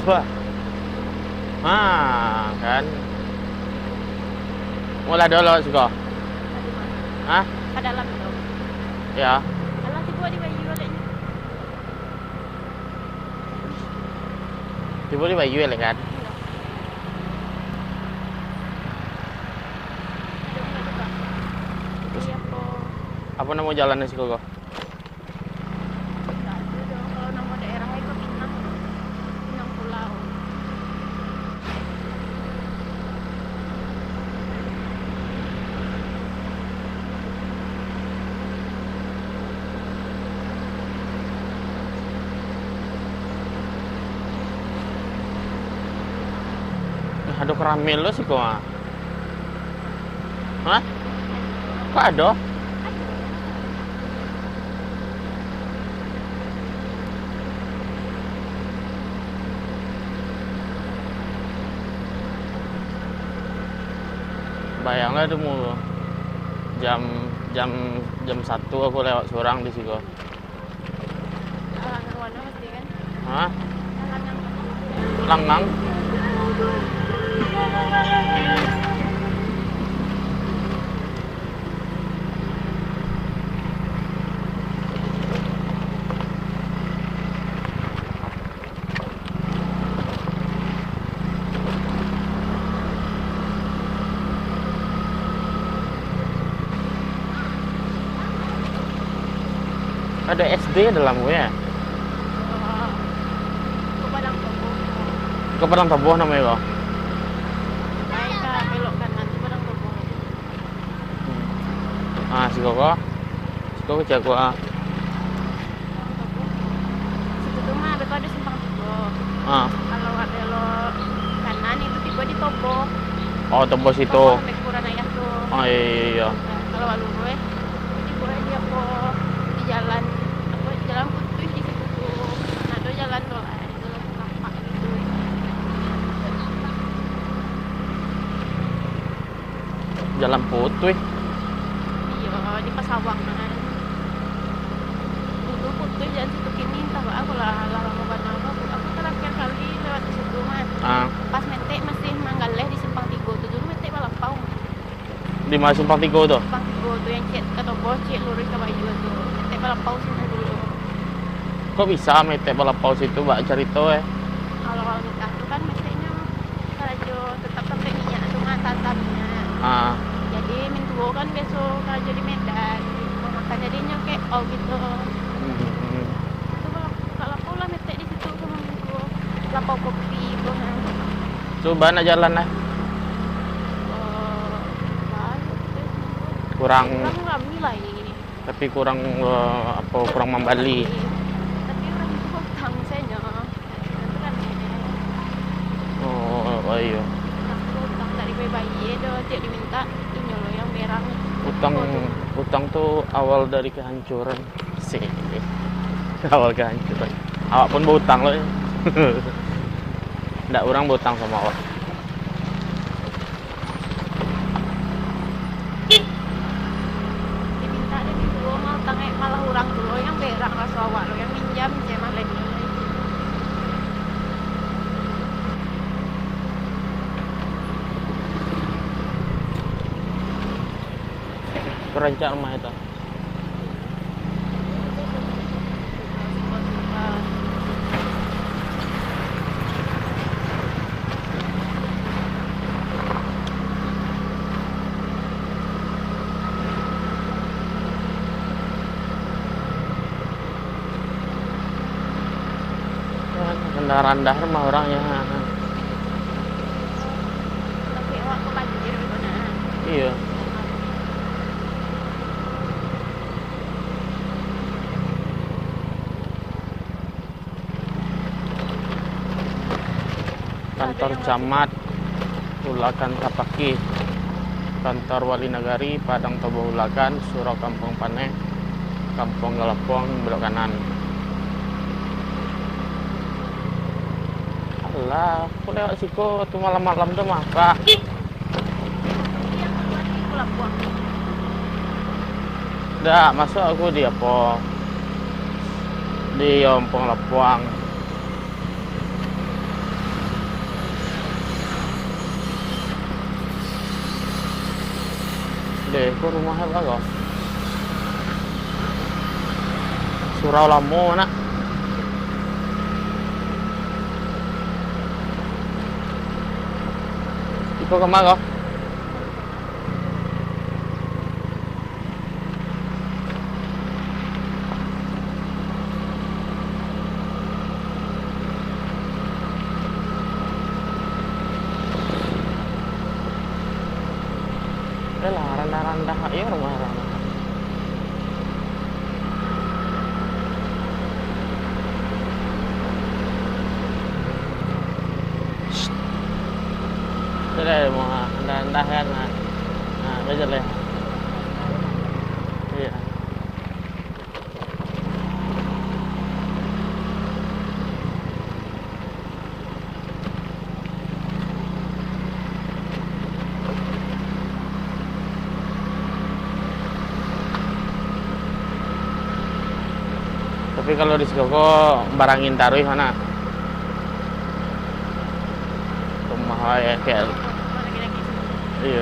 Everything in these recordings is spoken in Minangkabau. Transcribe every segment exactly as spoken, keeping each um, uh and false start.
Wah. Ha, kan. Mulah dulu siko. Hah? Ka dalam tu. Ya. Alah, tibo di Bayu aleknyo. Tibo di Bayu alek, kan? Iyo. Terus, apo namo jalan di siko ko? Ndak ado doh, kalau namo daerah iko Pinang, Pinang Pulau. Eh, ado karamel lo siko, ah. Hah? Kok ado? Bayanglah tu, mu, jam, jam, jam satu aku lewat surang di siko. Langang mano pasti kan? Hah? Langang mano? Langang. Ado S D dalam ko, ya? Ko Padang Toboh. Ko Padang Toboh namonyo ko? Pai ka belok kanan tu Padang Toboh. Ah, siko ko. Siko ko cako, ah. Situ tu mah, beko ado simpang tigo. Ah. Kalau awak belok kanan itu tibo di Toboh. Oh, Toboh situ. Toboh sampai kuburan ayah tu. Oh, iyo, iyo, iyo. Kalau awak luruih, tibo di apo, di jalan, apo, di jalan putuih di situ tu. Nah, ado jalan tu lah, jalan setapak gitu. Jalan putuih. Iyo, di Pasawang, nah. Dulu putuih jalan situ, kini antah baa, aku lah, lah lamo bana. Aku, aku terakhir kali lewat di situ mah. Ah. Pas Metek masih manggaleh di Simpang Tigo tu. Dulu Metek balapau. Di ma Simpang Tigo tu? Simpang Tigo tu, yang ciek ka Toboh, ciek luruih ka Bayu tu. Metek balapau situ dulu. Kok bisa Metek balapau situ, baa carito, eh? Kalau awak nikah tu kan, mestinyo karajo tetap tampek minyak tu, mah, tata minyak. Ah. Jadi, mintuo kan biaso karajo di Medan. Makan jadi nyo K O gitu. Hmm. Itu kalau, kalau lapau lah Metek di situ samo mintuo. Lapau kopi tu, nah. Cubo nak jalan lah. Eh, baru tu. Kurang. Kurang rami lah, eh. Tapi kurang, eh, apo, kurang mambali. Tapi urang tu utang, misalnyo. Itu kan, eh. Oh, oh, iyo. Utang tu, utang dari bayi-bayi tu, tiok diminta, inyo lo yang berang. Utang, utang tu awal dari kehancuran. Sih. Awal kehancuran. Awak pun bautang lo, ya. Ndak urang bautang samo awak. Dimintak dek mintuo mah utang, eh, malah urang tu lo yang berang, raso awak lo yang minjam, ceh mah lai. Rancak rumah itu. Randah-randah rumah urang, ya. Tapi awak ka banjir, iyo. Kantor Camat Ulakan Tapakih, kantor Wali Nagari Padang Toboh Ulakan, Surau Kampuang Paneh, Kampuang Galapuang, belok kanan. Alah, aku lewat siko tu malam-malam tu mah, Kak. Dak, masuak aku di apo? Di Kampuang Galapuang. Eh, ko rumah apa ko? Surau lamo, nak. Iko kama ko? Eh lah, randah-randah, iyo rumah randah. Sudah, mau randah-randah kan, nah. Nah, belajar lah. Iya. Tapi kalau di siko ko barangin taruih, mana? Rumah wae kayak. Iyo.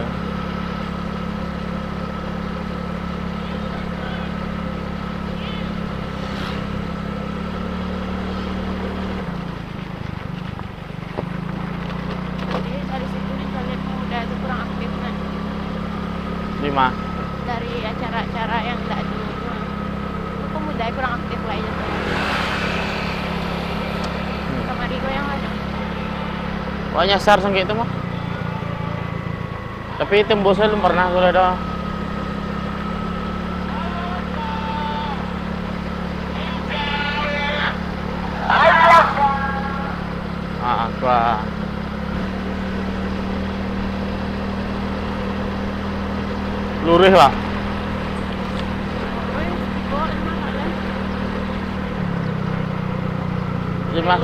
Jadi dari situ nih, kalian muda itu kurang aktif, nah. Di ma? Dari acara-acara yang ndak dulu tu, nah. Pemuda kurang aktif lah itu. Hmm. Kamari kau yang mana? Wah, nyasar sangkek tu mah. Tapi tembusnya belum pernah kalau ada. Ah, apa? Lurih lah. Lima,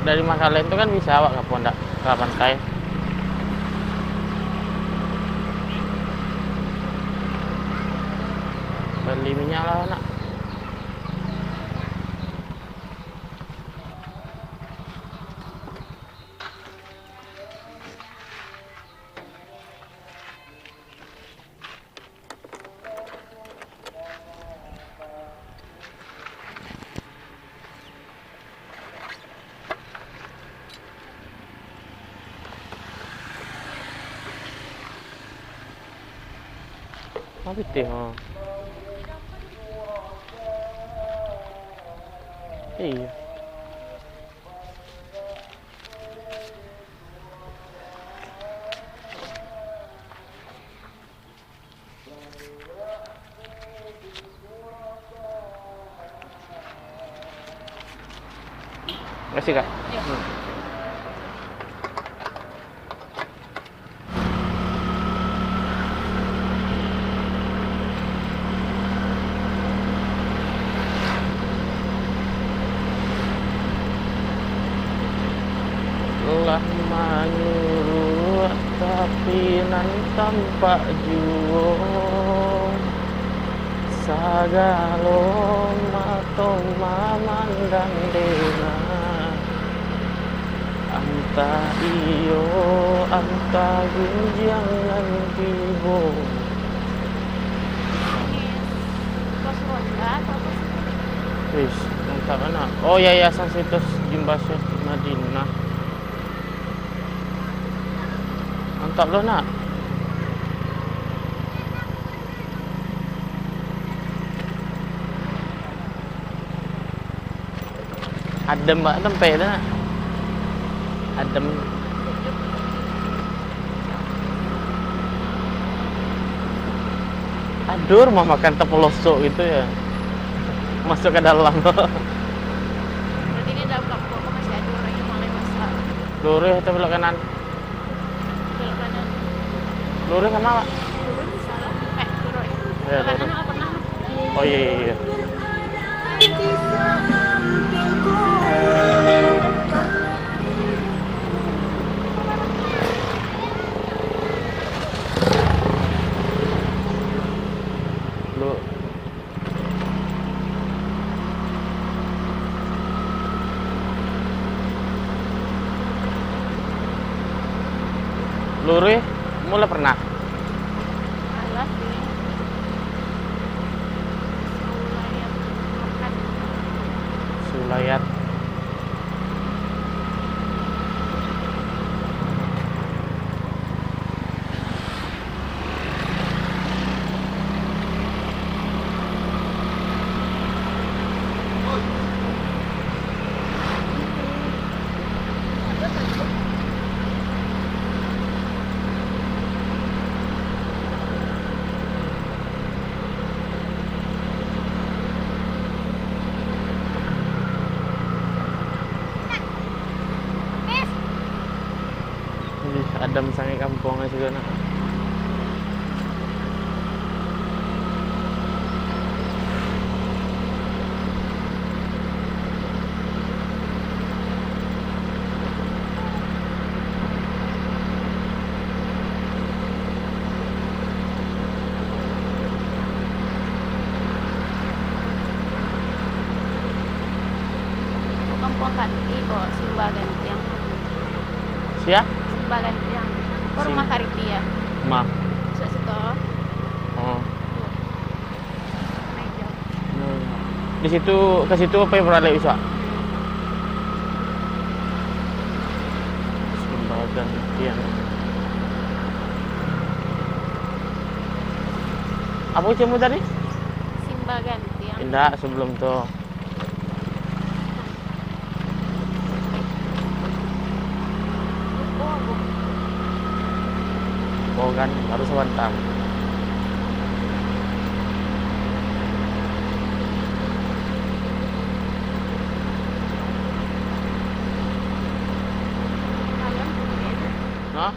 dari Makalen tu kan bisa awak ke Pondak, ke pantai. Beli minyak lah, nak. Apa pitih, ha? Iyo. Makasih, Kak. Iya. Hmm. Lah manyuruak, tapi nan tampak juo, sagalo mato mamandang dena. Antah iyo, antah gunjiang nan tibo. Pos ronda atau apa sih? Wis, mantap, nak. Oh, Yayasan Situs Jimbaso Madinah. Mantap lo, nak. Adem banget tempat tu, nak. Adem. Aduh, rumah makan tapelosok gitu ya. Masuk ke dalam. Berarti di dalam kampung masih ada orang yang mulai masak. Lurus atau belok kanan? Belok kanan. Lurus sama, Pak? Lurus, salah. Eh, lurus. Ya, belok kanan lurus. Nggak pernah. Oh, iya, iya, iya. Lu Lurih, mulai pernah? Alah sih. Buang aja sudah nak. Kampuang Kanti ko, Simba Gantiang. Sia? Simba Gantiang. Ko rumah Sim- Kariti ya? Ma. Sudah situ. Oh. Tuh. Meja. Hmm. Di situ, ke situ apa yang pernah lihat bisa? Simba Gantiang. Apa ucapanmu tadi? Simba Gantiang. Indak, sebelum tu. Oh kan, baru sabanta. Hah?